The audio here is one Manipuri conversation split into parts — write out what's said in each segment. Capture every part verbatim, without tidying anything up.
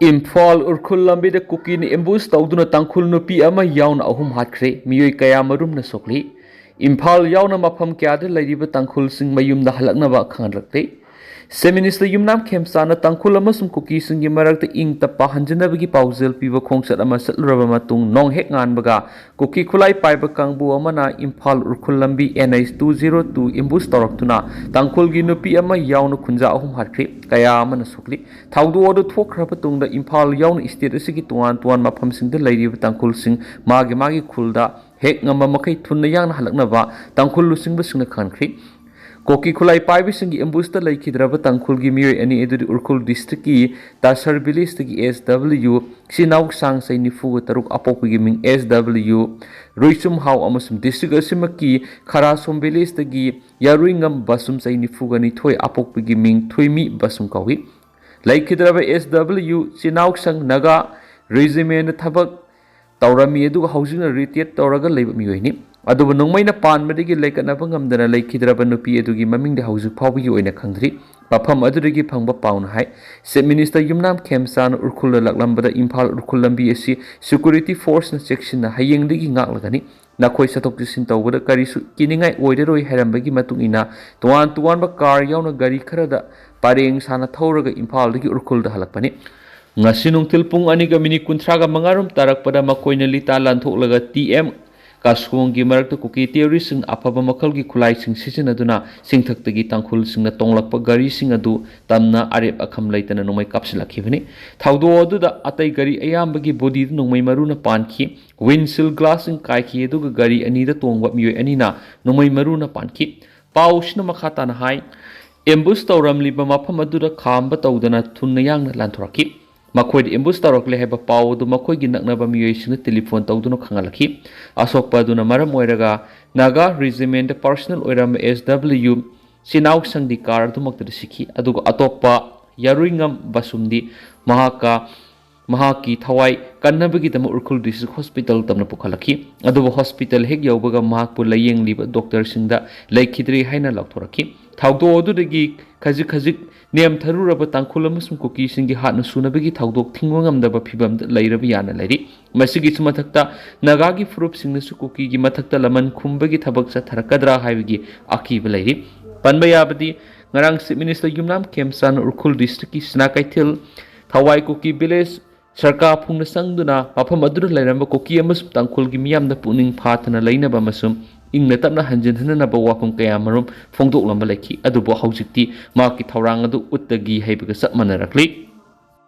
ꯏꯝꯐꯥꯜ ꯎꯔꯈꯨꯜ ꯂꯝꯕꯤꯗ ꯀꯨꯀꯤꯅ ꯑꯦꯝꯕꯨꯁ ꯇꯧꯗꯨꯅ ꯇꯥꯡꯈꯨꯜ ꯅꯨꯄꯤ ꯑꯃ ꯌꯥꯎꯅ ꯑꯍꯨꯝ ꯍꯥꯠꯈ꯭ꯔꯦ꯫ ꯃꯤꯑꯣꯏ ꯀꯌꯥ ꯃꯔꯨꯝꯅ ꯁꯣꯛꯂꯤ꯫ ꯏꯝꯐꯥꯜ ꯌꯥꯎꯅ ꯃꯐꯝ ꯀꯌꯥꯗ ꯂꯩꯔꯤꯕ ꯇꯥꯡꯈꯨꯜꯁꯤꯡ ꯃꯌꯨꯝꯗ ꯍꯜꯂꯛꯅꯕ ꯈꯪꯍꯜꯂꯛꯂꯤ꯫ ꯆꯤꯐ ꯃꯤꯅꯤꯁꯇꯔ ꯌꯨꯝꯅꯥꯝ ꯈꯦꯝꯆꯥꯅ ꯇꯥꯡꯈꯨꯜ ꯑꯃꯁꯨꯡ ꯀꯨꯀꯤꯁꯤꯡꯒꯤ ꯃꯔꯛꯇ ꯏꯪ ꯇꯞꯄ ꯍꯟꯖꯤꯟꯅꯕꯒꯤ ꯄꯥꯎꯖꯦꯜ ꯄꯤꯕ ꯈꯣꯡꯆꯠ ꯑꯃ ꯆꯠꯂꯨꯔꯕ ꯃꯇꯨꯡ ꯅꯣꯡ ꯍꯦꯛ ꯉꯥꯟꯕꯒ ꯀꯨꯀꯤ ꯈꯨꯠꯂꯥꯏ ꯄꯥꯏꯕ ꯀꯥꯡꯕꯨ ꯑꯃꯅ ꯏꯝꯐꯥꯜ ꯎꯔꯈꯨꯜ ꯂꯝꯕꯤ N H two zero two ꯑꯦꯝꯕꯨꯁ ꯇꯧꯔꯛꯇꯨꯅ ꯇꯥꯡꯈꯨꯜꯒꯤ ꯅꯨꯄꯤ ꯑꯃ ꯌꯥꯎꯅ ꯈꯨꯟꯖꯥ ꯑꯍꯨꯝ ꯍꯥꯠꯈ꯭ꯔꯦ꯫ ꯀꯌꯥ ꯑꯃꯅ ꯁꯣꯛꯂꯤ꯫ ꯊꯧꯗꯣꯛ ꯑꯗꯨ ꯊꯣꯛꯈ꯭ꯔꯕ ꯇꯨꯡꯗ ꯏꯝꯐꯥꯜ ꯌꯥꯎꯅ ꯁ꯭ꯇꯦꯠ ꯑꯁꯤꯒꯤ ꯇꯣꯉꯥꯟ ꯇꯣꯉꯥꯟꯕ ꯃꯐꯝꯁꯤꯡꯗ ꯂꯩꯔꯤꯕ ꯇꯥꯡꯈꯨꯜꯁꯤꯡ ꯃꯥꯒꯤ ꯃꯥꯒꯤ ꯈꯨꯜꯗ ꯍꯦꯛ ꯉꯝꯕ ꯃꯈꯩ ꯊꯨꯅ ꯌꯥꯡꯅ ꯍꯜꯂꯛꯅꯕ ꯇꯥꯡꯈꯨꯜ ꯂꯨꯆꯤꯡꯕꯁꯤꯡꯅ ꯈꯪꯍꯟꯈ꯭ꯔꯤ꯫ ꯀꯨꯀꯤ ꯈꯨꯠꯂꯥꯏ ꯄꯥꯏꯕꯁꯤꯡꯒꯤ ꯑꯦꯝꯕꯨꯁꯇ ꯂꯩꯈꯤꯗ꯭ꯔꯕ ꯇꯥꯡꯈꯨꯜꯒꯤ ꯃꯤꯑꯣꯏ ꯑꯅꯤ ꯑꯗꯨꯗꯤ ꯎꯔꯈꯨꯜ ꯗꯤꯁꯇ꯭ꯔꯤꯛꯀꯤ ꯇꯥꯁꯔ ꯚꯤꯂꯦꯖꯇꯒꯤ S W ꯏꯆꯤꯟ ꯏꯅꯥꯎ ꯆꯥꯡ ꯆꯍꯤ ꯅꯤꯐꯨꯒ ꯇꯔꯨꯛ ꯑꯄꯣꯛꯄꯒꯤ ꯃꯤꯡ S W ꯔꯨꯏꯆꯨꯝꯍꯥꯎ ꯑꯃꯁꯨꯡ ꯗꯤꯁꯇ꯭ꯔꯤꯛ ꯑꯁꯤꯃꯛꯀꯤ ꯈꯔꯥꯁꯣꯝ ꯚꯤꯂꯦꯖꯇꯒꯤ ꯌꯥꯔꯨꯏꯉꯝ ꯕꯁꯨꯝ ꯆꯍꯤ ꯅꯤꯐꯨꯒ ꯅꯤꯊꯣꯏ ꯑꯄꯣꯛꯄꯒꯤ ꯃꯤꯡ ꯊꯣꯏꯃꯤ ꯕꯁꯨꯝ ꯀꯧꯏ꯫ ꯂꯩꯈꯤꯗ꯭ꯔꯕ S W ꯏꯆꯤꯟ ꯏꯅꯥꯎ ꯁꯪ ꯅꯥꯒꯥ ꯔꯦꯖꯤꯃꯦꯟꯗ ꯊꯕꯛ ꯇꯧꯔꯝꯃꯤ, ꯑꯗꯨꯒ ꯍꯧꯖꯤꯛꯅ ꯔꯤꯇꯥꯌꯔ ꯇꯧꯔꯒ ꯂꯩꯕ ꯃꯤꯑꯣꯏꯅꯤ꯫ ꯑꯗꯨꯕꯨ ꯅꯣꯡꯃꯩꯅ ꯄꯥꯟꯕꯗꯒꯤ ꯂꯩꯀꯠꯅꯕ ꯉꯝꯗꯅ ꯂꯩꯈꯤꯗ꯭ꯔꯕ ꯅꯨꯄꯤ ꯑꯗꯨꯒꯤ ꯃꯃꯤꯡꯗꯤ ꯍꯧꯖꯤꯛ ꯐꯥꯎꯕꯒꯤ ꯑꯣꯏꯅ ꯈꯪꯗ꯭ꯔꯤ꯫ ꯃꯐꯝ ꯑꯗꯨꯗꯒꯤ ꯐꯪꯕ ꯄꯥꯎꯅ ꯍꯥꯏ, ꯆꯤꯐ ꯃꯤꯅꯤꯁꯇꯔ ꯌꯨꯝꯅꯥꯝ ꯈꯦꯝꯆꯥꯅ ꯎꯔꯈꯨꯜꯗ ꯂꯥꯛꯂꯝꯕꯗ ꯏꯝꯐꯥꯜ ꯎꯔꯈꯨꯜ ꯂꯝꯕꯤ ꯑꯁꯤ ꯁꯦꯀ꯭ꯌꯨꯔꯤꯇꯤ ꯐꯣꯔꯁꯅ ꯆꯦꯛꯁꯤꯟꯅ ꯍꯌꯦꯡꯗꯒꯤ ꯉꯥꯛꯂꯒꯅꯤ꯫ ꯅꯈꯣꯏ ꯆꯠꯊꯣꯛ ꯆꯠꯁꯤꯟ ꯇꯧꯕꯗ ꯀꯔꯤꯁꯨ ꯀꯤꯅꯤꯡꯉꯥꯏ ꯑꯣꯏꯔꯔꯣꯏ ꯍꯥꯏꯔꯝꯕꯒꯤ ꯃꯇꯨꯡ ꯏꯟꯅ ꯇꯣꯉꯥꯟ ꯇꯣꯉꯥꯟꯕ ꯀꯥꯔ ꯌꯥꯎꯅ ꯒꯥꯔꯤ ꯈꯔꯗ ꯄꯔꯦꯡ ꯁꯥꯅ ꯊꯧꯔꯒ ꯏꯝꯐꯥꯜꯗꯒꯤ ꯎꯔꯈꯨꯜꯗ ꯍꯜꯂꯛꯄꯅꯤ꯫ ꯉꯁꯤ ꯅꯨꯡꯊꯤꯜ ꯄꯨꯡ ꯑꯅꯤꯒ ꯃꯤꯅꯤꯠ ꯀꯨꯟꯊ꯭ꯔꯥꯒ ꯃꯉꯥꯔꯣꯝ ꯇꯥꯔꯛꯄꯗ ꯃꯈꯣꯏꯅ ꯂꯤꯇꯥ ꯂꯥꯟꯊꯣꯛꯂꯒ T M ꯀꯥꯁꯣꯡꯒꯤ ꯃꯔꯛꯇ ꯀꯨꯀꯤ ꯇꯦꯔꯣꯔꯤꯁꯁꯤꯡ ꯑꯐꯕ ꯃꯈꯜꯒꯤ ꯈꯨꯠꯂꯥꯏꯁꯤꯡ ꯁꯤꯖꯤꯟꯅꯗꯨꯅ ꯆꯤꯡꯊꯛꯇꯒꯤ ꯇꯥꯡꯈꯨꯜꯁꯤꯡꯅ ꯇꯣꯡꯂꯛꯄ ꯒꯥꯔꯤꯁꯤꯡ ꯑꯗꯨ ꯇꯝꯅ ꯑꯔꯦꯞ ꯑꯈꯝ ꯂꯩꯇꯅ ꯅꯣꯡꯃꯩ ꯀꯥꯞꯁꯤꯜꯂꯛꯈꯤꯕꯅꯤ꯫ ꯊꯧꯗꯣꯛ ꯑꯗꯨꯗ ꯑꯇꯩ ꯒꯥꯔꯤ ꯑꯌꯥꯝꯕꯒꯤ ꯕꯣꯗꯤꯗ ꯅꯣꯡꯃꯩ ꯃꯔꯨꯅ ꯄꯥꯟꯈꯤ꯫ ꯋꯤꯟꯁꯤꯜ ꯒ꯭ꯂꯥꯁꯁꯤꯡ ꯀꯥꯏꯈꯤ, ꯑꯗꯨꯒ ꯒꯥꯔꯤ ꯑꯅꯤꯗ ꯇꯣꯡꯕ ꯃꯤꯑꯣꯏ ꯑꯅꯤꯅ ꯅꯣꯡꯃꯩ ꯃꯔꯨꯅ ꯄꯥꯟꯈꯤ꯫ ꯄꯥꯎꯁꯤꯅ ꯃꯈꯥ ꯇꯥꯅ ꯍꯥꯏ, ꯑꯦꯝꯕꯨꯁ ꯇꯧꯔꯝꯂꯤꯕ ꯃꯐꯝ ꯑꯗꯨꯗ ꯈꯥꯝꯕ ꯇꯧꯗꯅ ꯊꯨꯅ ꯌꯥꯡꯅ ꯂꯥꯟꯊꯣꯔꯛꯈꯤ꯫ ꯃꯈꯣꯏꯗ ꯑꯦꯝꯕꯨꯁ ꯇꯧꯔꯛꯂꯦ ꯍꯥꯏꯕ ꯄꯥꯎ ꯑꯗꯨ ꯃꯈꯣꯏꯒꯤ ꯅꯛꯅꯕ ꯃꯤꯑꯣꯏꯁꯤꯡꯗ ꯇꯦꯂꯤꯐꯣꯟ ꯇꯧꯗꯨꯅ ꯈꯪꯍꯜꯂꯛꯈꯤ꯫ ꯑꯁꯣꯛꯄ ꯑꯗꯨꯅ ꯃꯔꯝ ꯑꯣꯏꯔꯒ ꯅꯥꯒꯥ ꯔꯦꯖꯤꯃꯦꯟꯗ ꯄꯥꯔꯁꯅꯦꯜ ꯑꯣꯏꯔꯝꯕ S W ꯆꯤꯅꯥꯎ ꯁꯪꯗꯤ ꯀꯥꯔ ꯑꯗꯨꯃꯛꯇꯗ ꯁꯤꯈꯤ, ꯑꯗꯨꯒ ꯑꯇꯣꯞꯄ ꯌꯥꯔꯨꯏꯉꯝ ꯕꯁꯨꯝꯗꯤ ꯃꯍꯥꯛꯀ ꯃꯍꯥꯛꯀꯤ ꯊꯋꯥꯏ ꯀꯟꯅꯕꯒꯤꯗꯃꯛ ꯎꯈ꯭ꯔꯨꯜ ꯗꯤꯁꯇ꯭ꯔꯤꯛ ꯍꯣꯁꯄꯤꯇꯥꯜ ꯇꯝꯅ ꯄꯨꯈꯠꯂꯛꯈꯤ꯫ ꯑꯗꯨꯕꯨ ꯍꯣꯁꯄꯤꯇꯥꯜ ꯍꯦꯛ ꯌꯧꯕꯒ ꯃꯍꯥꯛꯄꯨ ꯂꯥꯌꯦꯡꯂꯤꯕ ꯗꯣꯛꯇꯔꯁꯤꯡꯗ ꯂꯩꯈꯤꯗ꯭ꯔꯦ ꯍꯥꯏꯅ ꯂꯥꯎꯊꯣꯔꯛꯈꯤ꯫ ꯊꯧꯗꯣꯛ ꯑꯗꯨꯗꯒꯤ ꯈꯖꯤꯛ ꯈꯖꯤꯛ ꯅꯦꯝꯊꯔꯨꯔꯕ ꯇꯥꯡꯈꯨꯜ ꯑꯃꯁꯨꯡ ꯀꯨꯀꯤꯁꯤꯡꯒꯤ ꯍꯥꯠꯅ ꯁꯨꯅꯕꯒꯤ ꯊꯧꯗꯣꯛ ꯊꯤꯡꯕ ꯉꯝꯗꯕ ꯐꯤꯚꯝꯗ ꯂꯩꯔꯕ ꯌꯥꯅ ꯂꯩꯔꯤ꯫ ꯃꯁꯤꯒꯤꯁꯨ ꯃꯊꯛꯇ ꯅꯥꯒꯥꯒꯤ ꯐꯨꯔꯨꯞꯁꯤꯡꯅꯁꯨ ꯀꯨꯀꯤꯒꯤ ꯃꯊꯛꯇ ꯂꯃꯟ ꯈꯨꯝꯕꯒꯤ ꯊꯕꯛ ꯆꯠꯊꯔꯛꯀꯗ꯭ꯔꯥ ꯍꯥꯏꯕꯒꯤ ꯑꯀꯤꯕ ꯂꯩꯔꯤ꯫ ꯄꯟꯕ ꯌꯥꯕꯗꯤ, ꯉꯔꯥꯡ ꯆꯤꯐ ꯃꯤꯅꯤꯁꯇꯔ ꯌꯨꯝꯅꯥꯝ ꯈꯦꯝꯆꯥꯟꯅ ꯎꯈ꯭ꯔꯨꯜ ꯗꯤꯁꯇ꯭ꯔꯤꯛꯀꯤ ꯁꯤꯅꯥ ꯀꯩꯊꯦꯜ ꯊꯋꯥꯏ ꯀꯨꯀꯤ ꯚꯤꯂꯦꯖ ꯁꯔꯀꯥꯔ ꯐꯨꯡꯅ ꯆꯪꯗꯨꯅ ꯃꯐꯝ ꯑꯗꯨꯗ ꯂꯩꯔꯝꯕ ꯀꯨꯀꯤ ꯑꯃꯁꯨꯡ ꯇꯥꯡꯈꯨꯜꯒꯤ ꯃꯤꯌꯥꯝꯗ ꯄꯨꯛꯅꯤꯡ ꯐꯥꯊꯅ ꯂꯩꯅꯕ ꯑꯃꯁꯨꯡ ꯏꯪꯅ ꯇꯞꯅ ꯍꯟꯖꯤꯟꯍꯟꯅꯅꯕ ꯋꯥꯐꯝ ꯀꯌꯥ ꯃꯔꯨꯝ ꯐꯣꯡꯗꯣꯛꯂꯝꯕ ꯂꯩꯈꯤ꯫ ꯑꯗꯨꯕꯨ ꯍꯧꯖꯤꯛꯇꯤ ꯃꯍꯥꯛꯀꯤ ꯊꯧꯔꯥꯡ ꯑꯗꯨ ꯎꯠꯇꯒꯤ ꯍꯩꯕꯒ ꯆꯞ ꯃꯥꯟꯅꯔꯛꯂꯤ꯫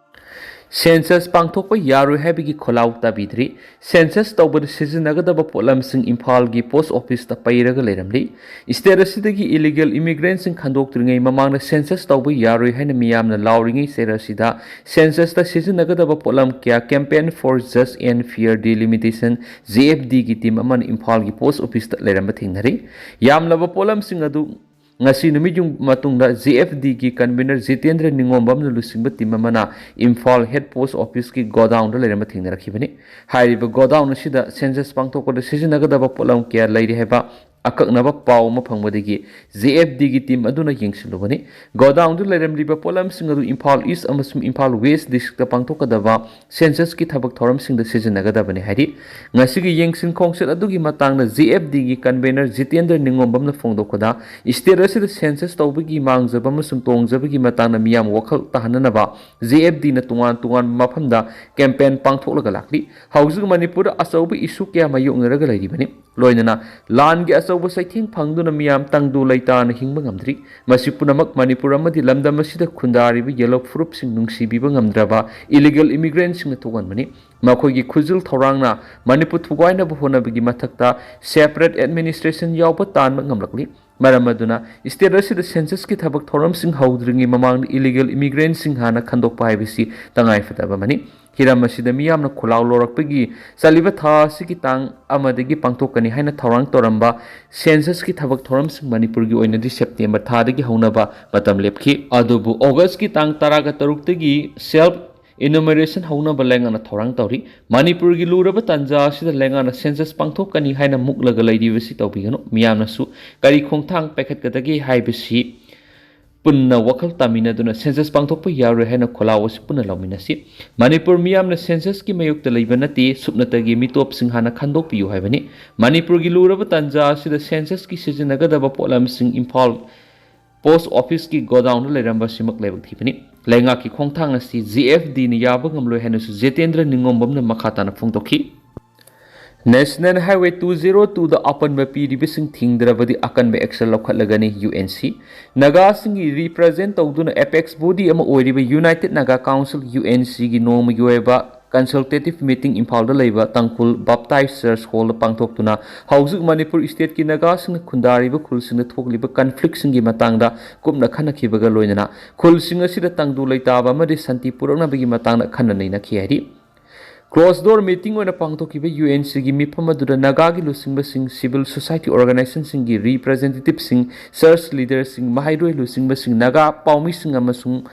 ꯁꯦꯟꯁꯁ ꯄꯥꯡꯊꯣꯛꯄ ꯌꯥꯔꯣꯏ ꯍꯥꯏꯕꯒꯤ ꯈꯣꯜꯂꯥꯎ ꯇꯥꯕꯤꯗ꯭ꯔꯤ꯫ ꯁꯦꯟꯁꯁ ꯇꯧꯕꯗ ꯁꯤꯖꯤꯟꯅꯒꯗꯕ ꯄꯣꯠꯂꯝꯁꯤꯡ ꯏꯝꯐꯥꯜꯒꯤ ꯄꯣꯁ ꯑꯣꯐꯤꯁꯇ ꯄꯩꯔꯒ ꯂꯩꯔꯝꯂꯤ꯫ ꯁ꯭ꯇꯦꯠ ꯑꯁꯤꯗꯒꯤ ꯏꯂꯤꯒꯦꯜ ꯏꯃꯤꯒ꯭ꯔꯦꯟꯠꯁꯤꯡ ꯈꯟꯗꯣꯛꯇ꯭ꯔꯤꯉꯩ ꯃꯃꯥꯡꯗ ꯁꯦꯟꯁꯁ ꯇꯧꯕ ꯌꯥꯔꯣꯏ ꯍꯥꯏꯅ ꯃꯤꯌꯥꯝꯅ ꯂꯥꯎꯔꯤꯉꯩ ꯆꯩꯔꯛ ꯑꯁꯤꯗ ꯁꯦꯟꯁꯁꯇ ꯁꯤꯖꯤꯟꯅꯒꯗꯕ ꯄꯣꯠꯂꯝ ꯀꯌꯥ Campaign for Just and Fair Delimitation, J F ꯗꯤꯒꯤ ꯇꯤꯝ ꯑꯃꯅ ꯏꯝꯐꯥꯜꯒꯤ ꯄꯣꯁ ꯑꯣꯐꯤꯁꯇ ꯂꯩꯔꯝꯕ ꯊꯦꯡꯅꯔꯤ꯫ ꯌꯥꯝꯂꯕ ꯄꯣꯠꯂꯝꯁꯤꯡ ꯑꯗꯨ ꯉꯁꯤ ꯅꯨꯃꯤꯠꯌꯨꯡ ꯃꯇꯨꯡꯗ ꯖꯦ ꯑꯦꯐ ꯗꯤꯒꯤ ꯀꯟꯚꯤꯅꯔ ꯖꯤꯇꯦꯟꯗ꯭ꯔ ꯅꯤꯉꯣꯝꯕꯝꯅ ꯂꯨꯆꯤꯡꯕ ꯇꯤꯝ ꯑꯃꯅ ꯏꯝꯐꯥꯜ ꯍꯦꯗ ꯄꯣꯁ ꯑꯣꯐꯤꯁꯀꯤ ꯒꯣꯗꯥꯎꯟꯗ ꯂꯩꯔꯝꯕ ꯊꯦꯡꯅꯔꯛꯈꯤꯕꯅꯤ꯫ ꯍꯥꯏꯔꯤꯕ ꯒꯣꯗꯥꯎꯟ ꯑꯁꯤꯗ ꯁꯦꯟꯁꯁ ꯄꯥꯡꯊꯣꯛꯄꯗ ꯁꯤꯖꯤꯟꯅꯒꯗꯕ ꯄꯣꯠꯂꯝ ꯀꯌꯥ ꯂꯩꯔꯤ ꯍꯥꯏꯕ ꯑꯀꯛꯅꯕ ꯄꯥꯎ ꯑꯃ ꯐꯪꯕꯗꯒꯤ ꯖꯦ ꯑꯦꯐ ꯗꯤꯒꯤ ꯇꯤꯝ ꯑꯗꯨꯅ ꯌꯦꯡꯁꯤꯜꯂꯨꯕꯅꯤ꯫ ꯒꯣꯗꯥꯎꯟꯗ ꯂꯩꯔꯝꯂꯤꯕ ꯄꯣꯠꯂꯝꯁꯤꯡ ꯑꯗꯨ ꯏꯝꯐꯥꯜ ꯏꯁ꯭ꯠ ꯑꯃꯁꯨꯡ ꯏꯝꯐꯥꯜ ꯋꯦꯁ꯭ꯠ ꯗꯤꯁꯇ꯭ꯔꯤꯛꯇ ꯄꯥꯡꯊꯣꯛꯀꯗꯕ ꯁꯦꯟꯁꯁꯀꯤ ꯊꯕꯛ ꯊꯧꯔꯝꯁꯤꯡꯗ ꯁꯤꯖꯤꯟꯅꯒꯗꯕꯅꯤ ꯍꯥꯏꯔꯤ꯫ ꯉꯁꯤꯒꯤ ꯌꯦꯡꯁꯤꯟ ꯈꯣꯡꯆꯠ ꯑꯗꯨꯒꯤ ꯃꯇꯥꯡꯗ ꯖꯦ ꯑꯦꯐ ꯗꯤꯒꯤ ꯀꯟꯚꯦꯅꯔ ꯖꯤꯇꯦꯟꯗ꯭ꯔ ꯅꯤꯉꯣꯝꯕꯝꯅ ꯐꯣꯡꯗꯣꯛꯄꯗ, ꯁ꯭ꯇꯦꯠ ꯑꯁꯤꯗ ꯁꯦꯟꯁꯁ ꯇꯧꯕꯒꯤ ꯃꯥꯡꯖꯕ ꯑꯃꯁꯨꯡ ꯇꯣꯡꯖꯕꯒꯤ ꯃꯇꯥꯡꯗ ꯃꯤꯌꯥꯝ ꯋꯥꯈꯜ ꯇꯥꯍꯟꯅꯅꯕ ꯖꯦ ꯑꯦꯐ ꯗꯤꯅ ꯇꯣꯉꯥꯟ ꯇꯣꯉꯥꯟꯕ ꯃꯐꯝꯗ ꯀꯦꯝꯄꯦꯟ ꯄꯥꯡꯊꯣꯛꯂꯒ ꯂꯥꯛꯂꯤ꯫ ꯍꯧꯖꯤꯛ ꯃꯅꯤꯄꯨꯔꯗ ꯑꯆꯧꯕ ꯏꯁꯨ ꯀꯌꯥ ꯃꯥꯌꯣꯛꯅꯔꯒ ꯂꯩꯔꯤꯕꯅꯤ꯫ ꯂꯣꯏꯅꯅ ꯂꯥꯟꯒꯤ ꯑꯆꯧꯕ ꯆꯩꯊꯦꯡ ꯐꯪꯗꯨꯅ ꯃꯤꯌꯥꯝ ꯇꯪꯗꯨ ꯂꯩꯇꯥꯅ ꯍꯤꯡꯕ ꯉꯝꯗ꯭ꯔꯤ꯫ ꯃꯁꯤ ꯄꯨꯝꯅꯃꯛ ꯃꯅꯤꯄꯨꯔ ꯑꯃꯗꯤ ꯂꯝꯗꯝ ꯑꯁꯤꯗ ꯈꯨꯟꯗꯥꯔꯤꯕ ꯌꯦꯜꯍꯧ ꯐꯨꯔꯨꯞꯁꯤꯡ ꯅꯨꯡꯁꯤꯕꯤꯕ ꯉꯝꯗ꯭ꯔꯕ ꯏꯂꯤꯒꯦꯜ ꯏꯃꯤꯒ꯭ꯔꯦꯟꯠꯁꯤꯡꯅ ꯊꯣꯛꯍꯟꯕꯅꯤ꯫ ꯃꯈꯣꯏꯒꯤ ꯈꯨꯖꯤꯜ ꯊꯧꯔꯥꯡꯅ ꯃꯅꯤꯄꯨꯔ ꯊꯨꯒꯥꯏꯅꯕ ꯍꯣꯠꯅꯕꯒꯤ ꯃꯊꯛꯇ ꯁꯦꯄꯔꯦꯠ ꯑꯦꯗꯃꯤꯅꯤꯁꯇ꯭ꯔꯦꯁꯟ ꯌꯥꯎꯕ ꯇꯥꯟꯕ ꯉꯝꯂꯛꯂꯤ꯫ ꯃꯔꯝ ꯑꯗꯨꯅ ꯁ꯭ꯇꯦꯠ ꯑꯁꯤꯗ ꯁꯦꯟꯁꯁꯀꯤ ꯊꯕꯛ ꯊꯧꯔꯝꯁꯤꯡ ꯍꯧꯗ꯭ꯔꯤꯉꯩ ꯃꯃꯥꯡꯗ ꯏꯂꯤꯒꯦꯜ ꯏꯃꯤꯒ꯭ꯔꯦꯟꯠꯁꯤꯡ ꯍꯥꯟꯅ ꯈꯟꯗꯣꯛꯄ ꯍꯥꯏꯕꯁꯤ ꯇꯉꯥꯏꯐꯗꯕ ꯑꯃꯅꯤ꯫ ꯍꯤꯔꯝ ꯑꯁꯤꯗ ꯃꯤꯌꯥꯝꯅ ꯈꯣꯜꯂꯥꯎ ꯂꯧꯔꯛꯄꯒꯤ ꯆꯠꯂꯤꯕ ꯊꯥ ꯑꯁꯤꯒꯤ ꯇꯥꯡ ꯑꯃꯗꯒꯤ ꯄꯥꯡꯊꯣꯛꯀꯅꯤ ꯍꯥꯏꯅ ꯊꯧꯔꯥꯡ ꯇꯧꯔꯝꯕ ꯁꯦꯟꯁꯁꯀꯤ ꯊꯕꯛ ꯊꯧꯔꯝꯁꯤꯡ ꯃꯅꯤꯄꯨꯔꯒꯤ ꯑꯣꯏꯅꯗꯤ ꯁꯦꯞꯇꯦꯝꯕꯔ ꯊꯥꯗꯒꯤ ꯍꯧꯅꯕ ꯃꯇꯝ ꯂꯦꯞꯈꯤ꯫ ꯑꯗꯨꯕꯨ ꯑꯣꯒꯁꯀꯤ ꯇꯥꯡ ꯇꯔꯥꯒ ꯇꯔꯨꯛꯇꯒꯤ ꯁꯦꯜꯐ Enumeration ꯍꯧꯅꯕ ꯂꯩꯉꯥꯛꯅ ꯊꯧꯔꯥꯡ ꯇꯧꯔꯤ꯫ ꯃꯅꯤꯄꯨꯔꯒꯤ ꯂꯨꯔꯕ ꯇꯥꯟꯖꯥ ꯑꯁꯤꯗ ꯂꯩꯉꯥꯛꯅ census ꯄꯥꯡꯊꯣꯛꯀꯅꯤ ꯍꯥꯏꯅ ꯃꯨꯛꯂꯒ ꯂꯩꯔꯤꯕꯁꯤ ꯇꯧꯕꯤꯒꯅꯨ꯫ ꯃꯤꯌꯥꯝꯅꯁꯨ ꯀꯔꯤ ꯈꯣꯡꯊꯥꯡ ꯄꯥꯏꯈꯠꯀꯗꯒꯦ ꯍꯥꯏꯕꯁꯤ ꯄꯨꯟꯅ ꯋꯥꯈꯜ ꯇꯥꯃꯤꯟꯅꯗꯨꯅ census ꯄꯥꯡꯊꯣꯛꯄ ꯌꯥꯔꯣꯏ ꯍꯥꯏꯅ ꯈꯣꯜꯂꯥꯎ ꯑꯁꯤ ꯄꯨꯟꯅ ꯂꯧꯃꯤꯟꯅꯁꯤ꯫ ꯃꯅꯤꯄꯨꯔ ꯃꯤꯌꯥꯝꯅ censusꯀꯤ ꯃꯥꯌꯣꯛꯇ ꯂꯩꯕ ꯅꯠꯇꯦ, ꯁꯨꯞꯅꯇꯒꯤ ꯃꯤꯇꯣꯞꯁꯤꯡ ꯍꯥꯟꯅ ꯈꯟꯗꯣꯛꯄꯤꯌꯨ ꯍꯥꯏꯕꯅꯤ꯫ ꯃꯅꯤꯄꯨꯔꯒꯤ ꯂꯨꯔꯕ ꯇꯥꯟꯖꯥ ꯑꯁꯤꯗ censusꯀꯤ ꯁꯤꯖꯤꯟꯅꯒꯗꯕ ꯄꯣꯠꯂꯝꯁꯤꯡ ꯏꯝꯐꯥꯜ post officeꯀꯤ godownꯗ ꯂꯩꯔꯝꯕꯁꯤꯃꯛ ꯂꯥꯏꯕꯛ ꯊꯤꯕꯅꯤ꯫ ꯂꯩꯉꯥꯛꯀꯤ ꯈꯣꯡꯊꯥꯡ ꯑꯁꯤ ꯖꯤ ꯑꯦꯐ ꯗꯤꯅ ꯌꯥꯕ ꯉꯝꯂꯣꯏ ꯍꯥꯏꯅꯁꯨ ꯖꯤꯇꯦꯟꯗ꯭ꯔ ꯅꯤꯉꯣꯝꯕꯝꯅ ꯃꯈꯥ ꯇꯥꯅ ꯐꯣꯡꯗꯣꯛꯈꯤ꯫ National Highway two zero twoꯗ ꯑꯄꯟꯕ ꯄꯤꯔꯤꯕꯁꯤꯡ ꯊꯤꯡꯗ꯭ꯔꯕꯗꯤ ꯑꯀꯟꯕ action ꯂꯧꯈꯠꯂꯒꯅꯤ, U N C. ꯅꯥꯒꯥꯁꯤꯡꯒꯤ represent ꯇꯧꯗꯨꯅ apex body ꯑꯃ ꯑꯣꯏꯔꯤꯕ United Naga Council, U N ꯁꯤꯒꯤ ꯅꯣꯡꯃꯒꯤ ꯑꯣꯏꯕ consultative meeting ꯏꯝꯐꯥꯜꯗ ꯂꯩꯕ ꯇꯥꯡꯈꯨꯜ Baptist Church hallꯗ ꯄꯥꯡꯊꯣꯛꯇꯨꯅ ꯍꯧꯖꯤꯛ ꯃꯅꯤꯄꯨꯔ stateꯀꯤ ꯅꯥꯒꯥꯁꯤꯡꯅ ꯈꯨꯟꯗꯥꯔꯤꯕ ꯈꯨꯜꯁꯤꯡꯗ ꯊꯣꯛꯂꯤꯕ conflictꯁꯤꯡꯒꯤ ꯃꯇꯥꯡꯗ ꯀꯨꯞꯅ ꯈꯟꯅꯈꯤꯕꯒ ꯂꯣꯏꯅꯅ ꯈꯨꯜꯁꯤꯡ ꯑꯁꯤꯗ ꯇꯪꯗꯨ ꯂꯩꯇꯥꯕ ꯑꯃꯗꯤ ꯁꯥꯟꯇꯤ ꯄꯨꯔꯛꯅꯕꯒꯤ ꯃꯇꯥꯡꯗ ꯈꯟꯅ ꯅꯩꯅꯈꯤ ꯍꯥꯏꯔꯤ꯫ Closed door meeting ꯑꯣꯏꯅ ꯄꯥꯡꯊꯣꯛꯈꯤꯕ ꯌꯨ ꯑꯦꯟ ꯁꯤꯒꯤ ꯃꯤꯐꯝ ꯑꯗꯨꯗ ꯅꯥꯒꯥꯒꯤ ꯂꯨꯆꯤꯡꯕꯁꯤꯡ, civil society organizationꯁꯤꯡꯒꯤ representativeꯁꯤꯡ, church leaderꯁꯤꯡ, ꯃꯍꯩꯔꯣꯏ ꯂꯨꯆꯤꯡꯕꯁꯤꯡ, ꯅꯥꯒꯥ ꯄꯥꯎꯃꯤꯁꯤꯡ ꯑꯃꯁꯨꯡ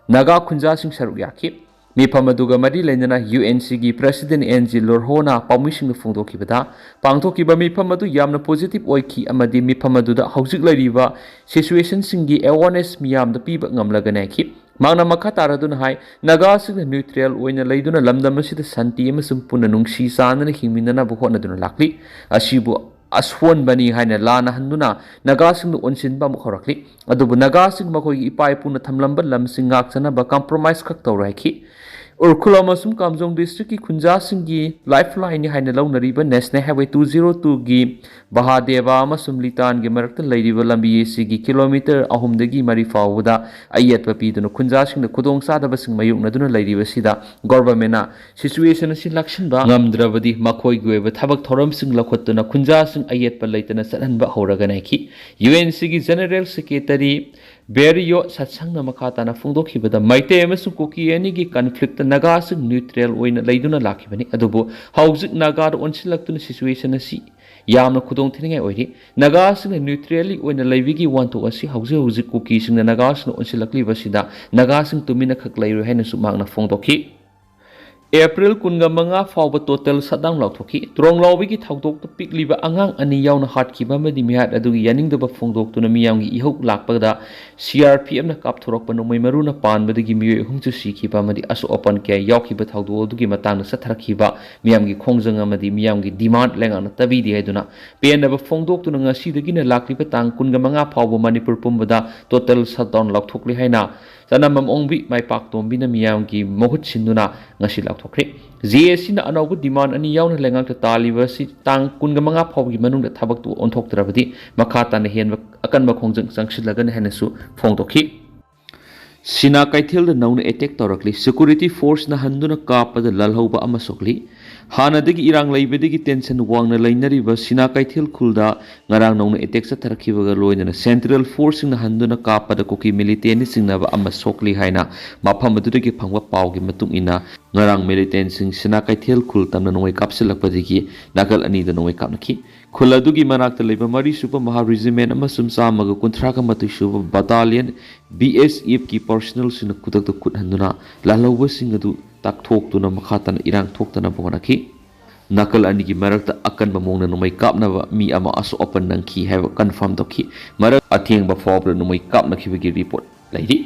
ꯅꯥꯒꯥ ꯈꯨꯟꯖꯥꯁꯤꯡ ꯁꯔꯨꯛ ꯌꯥꯈꯤ꯫ ꯃꯤꯐꯝ ꯑꯗꯨꯒ ꯃꯔꯤ ꯂꯩꯅꯅ ꯌꯨ ꯑꯦꯟ ꯁꯤꯒꯤ president ꯑꯦꯟ ꯖꯤ ꯂꯣꯔꯍꯣꯅ ꯄꯥꯎꯃꯤꯁꯤꯡꯗ ꯐꯣꯡꯗꯣꯛꯈꯤꯕꯗ, ꯄꯥꯡꯊꯣꯛꯈꯤꯕ ꯃꯤꯐꯝ ꯑꯗꯨ ꯌꯥꯝꯅ positive ꯑꯣꯏꯈꯤ ꯑꯃꯗꯤ ꯃꯤꯐꯝ ꯑꯗꯨꯗ ꯍꯧꯖꯤꯛ ꯂꯩꯔꯤꯕ situationꯁꯤꯡꯒꯤ awareness ꯃꯤꯌꯥꯝꯗ ꯄꯤꯕ ꯉꯝꯂꯒꯅꯤ ꯍꯥꯏꯈꯤ꯫ ꯃꯍꯥꯛꯅ ꯃꯈꯥ ꯇꯥꯔꯗꯨꯅ ꯍꯥꯏ, ꯅꯥꯒꯥꯁꯤꯡꯅ neutral ꯑꯣꯏꯅ ꯂꯩꯗꯨꯅ ꯂꯝꯗꯝ ꯑꯁꯤꯗ ꯁꯥꯟꯇꯤ ꯑꯃꯁꯨꯡ ꯄꯨꯟꯅ ꯅꯨꯡꯁꯤ ꯆꯥꯟꯅꯅ ꯍꯤꯡꯃꯤꯟꯅꯅꯕ ꯍꯣꯠꯅꯗꯨꯅ ꯂꯥꯛꯂꯤ꯫ ꯑꯁꯤꯕꯨ ꯑꯁꯣꯟꯕꯅꯤ ꯍꯥꯏꯅ ꯂꯥꯟꯅꯍꯟꯗꯨꯅ ꯅꯥꯒꯥꯁꯤꯡꯗ ꯑꯣꯟꯁꯤꯟꯕ ꯑꯃꯨꯛ ꯍꯧꯔꯛꯂꯤ꯫ ꯑꯗꯨꯕꯨ ꯅꯥꯒꯥꯁꯤꯡ ꯃꯈꯣꯏꯒꯤ ꯏꯄꯥ ꯏꯄꯨꯅ ꯊꯝꯂꯝꯕ ꯂꯝꯁꯤꯡ ꯉꯥꯛꯆꯅꯕ compromise ꯈꯛ ꯇꯧꯔꯣꯏ ꯍꯥꯏꯈꯤ꯫ ꯎꯈ꯭ꯔꯨꯜ ꯑꯃꯁꯨꯡ ꯀꯥꯝꯖꯣꯡ districtꯀꯤ ꯈꯨꯟꯖꯥꯁꯤꯡꯒꯤ lifelineꯅꯤ ꯍꯥꯏꯅ ꯂꯧꯅꯔꯤꯕ National Highway two zero twoꯒꯤ ꯕꯍꯥꯗꯦꯕ ꯑꯃꯁꯨꯡ ꯂꯤꯇꯥꯟꯒꯤ ꯃꯔꯛꯇ ꯂꯩꯔꯤꯕ ꯂꯝꯕꯤ ꯑꯁꯤꯒꯤ kilometre ꯑꯍꯨꯝꯗꯒꯤ ꯃꯔꯤ ꯐꯥꯎꯕꯗ ꯑꯌꯦꯠꯄ ꯄꯤꯗꯨꯅ ꯈꯨꯟꯖꯥꯁꯤꯡꯅ ꯈꯨꯗꯣꯡꯆꯥꯗꯕꯁꯤꯡ ꯃꯥꯌꯣꯛꯅꯗꯨꯅ ꯂꯩꯔꯤꯕꯁꯤꯗ governmentꯅ situation ꯑꯁꯤ ꯂꯥꯛꯁꯤꯟꯕ ꯉꯝꯗ꯭ꯔꯕꯗꯤ ꯃꯈꯣꯏꯒꯤ ꯑꯣꯏꯕ ꯊꯕꯛ ꯊꯧꯔꯝꯁꯤꯡ ꯂꯧꯈꯠꯇꯨꯅ ꯈꯨꯟꯖꯥꯁꯤꯡ ꯑꯌꯦꯠꯄ ꯂꯩꯇꯅ ꯆꯠꯍꯟꯕ ꯍꯧꯔꯒꯅꯤ ꯍꯥꯏꯈꯤ꯫ ꯌꯨ ꯑꯦꯟ ꯁꯤꯒꯤ General Secretary ꯕꯦꯔꯤꯌꯣ ꯁꯠꯁꯪꯅ ꯃꯈꯥ ꯇꯥꯅ ꯐꯣꯡꯗꯣꯛꯈꯤꯕꯗ, ꯃꯩꯇꯩ ꯑꯃꯁꯨꯡ ꯀꯨꯀꯤ ꯑꯅꯤꯒꯤ ꯀꯟꯐ꯭ꯂꯤꯛꯇ ꯅꯥꯒꯥꯁꯤꯡ ꯅ꯭ꯌꯨꯇ꯭ꯔꯦꯜ ꯑꯣꯏꯅ ꯂꯩꯗꯨꯅ ꯂꯥꯛꯈꯤꯕꯅꯤ, ꯑꯗꯨꯕꯨ ꯍꯧꯖꯤꯛ ꯅꯥꯒꯥꯗ ꯑꯣꯟꯁꯤꯜꯂꯛꯇꯨꯅ ꯁꯤꯆꯨꯋꯦꯁꯟ ꯑꯁꯤ ꯌꯥꯝꯅ ꯈꯨꯗꯣꯡꯊꯤꯅꯤꯡꯉꯥꯏ ꯑꯣꯏꯔꯤ꯫ ꯅꯥꯒꯥꯁꯤꯡꯅ ꯅ꯭ꯌꯨꯇ꯭ꯔꯦꯜꯂꯤ ꯑꯣꯏꯅ ꯂꯩꯕꯒꯤ ꯋꯥꯟꯊꯣꯛ ꯑꯁꯤ ꯍꯧꯖꯤꯛ ꯍꯧꯖꯤꯛ ꯀꯨꯀꯤꯁꯤꯡꯅ ꯅꯥꯒꯥꯁꯤꯡꯅ ꯑꯣꯟꯁꯤꯜꯂꯛꯂꯤꯕ ꯑꯁꯤꯗ ꯅꯥꯒꯥꯁꯤꯡ ꯇꯨꯃꯤꯟꯅ ꯈꯛ ꯂꯩꯔꯣꯏ ꯍꯥꯏꯅꯁꯨ ꯃꯍꯥꯛꯅ ꯐꯣꯡꯗꯣꯛꯈꯤ꯫ ꯑꯦꯄ꯭ꯔꯤꯜ ꯀꯨꯟꯒ ꯃꯉꯥ ꯐꯥꯎꯕ ꯇꯣꯇꯦꯜ ꯁꯠꯗꯥꯎꯟ ꯂꯥꯎꯊꯣꯛꯈꯤ꯫ ꯇ꯭ꯔꯣꯡꯂꯥꯎꯕꯤꯒꯤ ꯊꯧꯗꯣꯛꯇ ꯄꯤꯛꯂꯤꯕ ꯑꯉꯥꯡ ꯑꯅꯤ ꯌꯥꯎꯅ ꯍꯥꯠꯈꯤꯕ ꯑꯃꯗꯤ ꯃꯤꯍꯥꯠ ꯑꯗꯨꯒꯤ ꯌꯥꯅꯤꯡꯗꯕ ꯐꯣꯡꯗꯣꯛꯇꯨꯅ ꯃꯤꯌꯥꯝꯒꯤ ꯏꯍꯧ ꯂꯥꯛꯄꯗ ꯁꯤ ꯑꯥꯔ ꯄꯤ ꯑꯦꯐꯅ ꯀꯥꯞꯊꯣꯔꯛꯄ ꯅꯣꯡꯃꯩ ꯃꯔꯨꯅ ꯄꯥꯟꯕꯗꯒꯤ ꯃꯤꯑꯣꯏ ꯑꯍꯨꯝꯁꯨ ꯁꯤꯈꯤꯕ ꯑꯃꯗꯤ ꯑꯁꯣꯛ ꯑꯄꯟ ꯀꯌꯥ ꯌꯥꯎꯈꯤꯕ ꯊꯧꯗꯣꯛ ꯑꯗꯨꯒꯤ ꯃꯇꯥꯡꯗ ꯆꯠꯊꯔꯛꯈꯤꯕ ꯃꯤꯌꯥꯝꯒꯤ ꯈꯣꯡꯖꯪ ꯑꯃꯗꯤ ꯃꯤꯌꯥꯝꯒꯤ ꯗꯤꯃꯥꯟꯗ ꯂꯩꯉꯥꯛꯅ ꯇꯥꯕꯤꯗꯦ ꯍꯥꯏꯗꯨꯅ ꯄꯦꯟꯗꯕ ꯐꯣꯡꯗꯣꯛꯇꯨꯅ ꯉꯁꯤꯗꯒꯤꯅ ꯂꯥꯛꯂꯤꯕ ꯇꯥꯡ ꯀꯨꯟꯒ ꯃꯉꯥ ꯐꯥꯎꯕ ꯃꯅꯤꯄꯨꯔ ꯄꯨꯝꯕꯗ ꯇꯣꯇꯦꯜ ꯁꯠꯗꯥꯎꯟ ꯂꯥꯎꯊꯣꯛꯂꯤ ꯍꯥꯏꯅ ꯆꯅꯝꯕꯝ ꯑꯣꯡꯕꯤ ꯃꯥꯏꯄꯥꯛꯇꯣꯝꯕꯤꯅ ꯃꯤꯌꯥꯝꯒꯤ ꯃꯍꯨꯠ ꯁꯤꯟꯗꯨꯅ ꯉꯁꯤ ꯂꯥꯎꯊꯣꯛꯈ꯭ꯔꯦ꯫ ꯖꯦ ꯑꯦ ꯁꯤꯅ ꯑꯅꯧꯕ ꯗꯤꯃꯥꯟ ꯑꯅꯤ ꯌꯥꯎꯅ ꯂꯩꯉꯥꯛꯇ ꯇꯥꯜꯂꯤꯕ ꯑꯁꯤ ꯇꯥꯡ ꯀꯨꯟꯒ ꯃꯉꯥ ꯐꯥꯎꯕꯒꯤ ꯃꯅꯨꯡꯗ ꯊꯕꯛꯇꯨ ꯑꯣꯟꯊꯣꯛꯇ꯭ꯔꯕꯗꯤ ꯃꯈꯥ ꯇꯥꯅ ꯍꯦꯟꯕ ꯑꯀꯟꯕ ꯈꯣꯡꯖꯪ ꯆꯪꯁꯤꯜꯂꯒꯅꯤ ꯍꯥꯏꯅꯁꯨ ꯐꯣꯡꯗꯣꯛꯈꯤ꯫ ꯁꯤꯅꯥ ꯀꯩꯊꯦꯜꯗ ꯅꯧꯅ ꯑꯦꯇꯦꯛ ꯇꯧꯔꯛꯂꯤ꯫ ꯁꯦꯀ꯭ꯌꯨꯔꯤꯇꯤ ꯐꯣꯔꯁꯅ ꯍꯟꯗꯨꯅ ꯀꯥꯞꯄꯗ ꯂꯥꯜꯍꯧꯕ ꯑꯃ ꯁꯣꯛꯂꯤ꯫ ꯍꯥꯟꯅꯗꯒꯤ ꯏꯔꯥꯡ ꯂꯩꯕꯗꯒꯤ ꯇꯦꯟꯁꯟ ꯋꯥꯡꯅ ꯂꯩꯅꯔꯤꯕ ꯁꯤꯅꯥ ꯀꯩꯊꯦꯜ ꯈꯨꯜꯗ ꯉꯔꯥꯡ ꯅꯧꯅ ꯑꯦꯇꯦꯛ ꯆꯠꯊꯔꯛꯈꯤꯕꯒ ꯂꯣꯏꯅꯅ ꯁꯦꯟꯇ꯭ꯔꯦꯜ ꯐꯣꯔꯁꯁꯤꯡꯅ ꯍꯟꯗꯨꯅ ꯀꯥꯞꯄꯗ ꯀꯨꯀꯤ ꯃꯤꯂꯤꯇꯦꯟꯅ ꯆꯤꯡꯅꯕ ꯑꯃ ꯁꯣꯛꯂꯤ ꯍꯥꯏꯅ ꯃꯐꯝ ꯑꯗꯨꯗꯒꯤ ꯐꯪꯕ ꯄꯥꯎꯒꯤ ꯃꯇꯨꯡ ꯏꯟꯅ ꯉꯔꯥꯡ ꯃꯤꯂꯤꯇꯦꯟꯁꯤꯡ ꯁꯤꯅꯥ ꯀꯩꯊꯦꯜ ꯈꯨꯜ ꯇꯝꯅ ꯅꯣꯡꯃꯩ ꯀꯥꯞꯁꯤꯜꯂꯛꯄꯗꯒꯤ ꯅꯥꯀꯜ ꯑꯅꯤꯗ ꯅꯣꯡꯃꯩ ꯀꯥꯞꯅꯈꯤ꯫ ꯈꯨꯜ ꯑꯗꯨꯒꯤ ꯃꯅꯥꯛꯇ ꯂꯩꯕ ꯃꯔꯤ ꯁꯨꯕ ꯃꯍꯥ ꯔꯤꯖꯤꯃꯦꯟ ꯑꯃꯁꯨꯡ ꯆꯥꯝꯃꯒ ꯀꯨꯟꯊ꯭ꯔꯥꯒ ꯃꯥꯊꯣꯏ ꯁꯨꯕ ꯕꯇꯥꯂꯤꯌꯟ ꯕꯤ ꯑꯦꯁ ꯑꯦꯐꯀꯤ ꯄꯥꯔꯁꯅꯦꯜꯁꯤꯡꯅ ꯈꯨꯗꯛꯇ ꯈꯨꯠ ꯍꯟꯗꯨꯅ ꯂꯥꯜꯍꯧꯕꯁꯤꯡ ꯑꯗꯨ ꯇꯥꯛꯊꯣꯛꯇꯨꯅ ꯃꯈꯥ ꯇꯥꯅ ꯏꯔꯥꯡ ꯊꯣꯛꯇꯅꯕ ꯍꯣꯠꯅꯈꯤ꯫ ꯅꯥꯀꯜ ꯑꯅꯤꯒꯤ ꯃꯔꯛꯇ ꯑꯀꯟꯕ ꯃꯑꯣꯡꯗ ꯅꯣꯡꯃꯩ ꯀꯥꯞꯅꯕ ꯃꯤ ꯑꯃ ꯑꯁꯣꯛ ꯑꯄꯟ ꯅꯪꯈꯤ ꯍꯥꯏꯕ ꯀꯟꯐꯥꯔꯝ ꯇꯧꯈꯤ꯫ ꯃꯔꯛ ꯑꯊꯦꯡꯕ ꯐꯥꯎꯕꯗ ꯅꯣꯡꯃꯩ ꯀꯥꯞꯅꯈꯤꯕꯒꯤ ꯔꯤꯄꯣꯔꯠ ꯂꯩꯔꯤ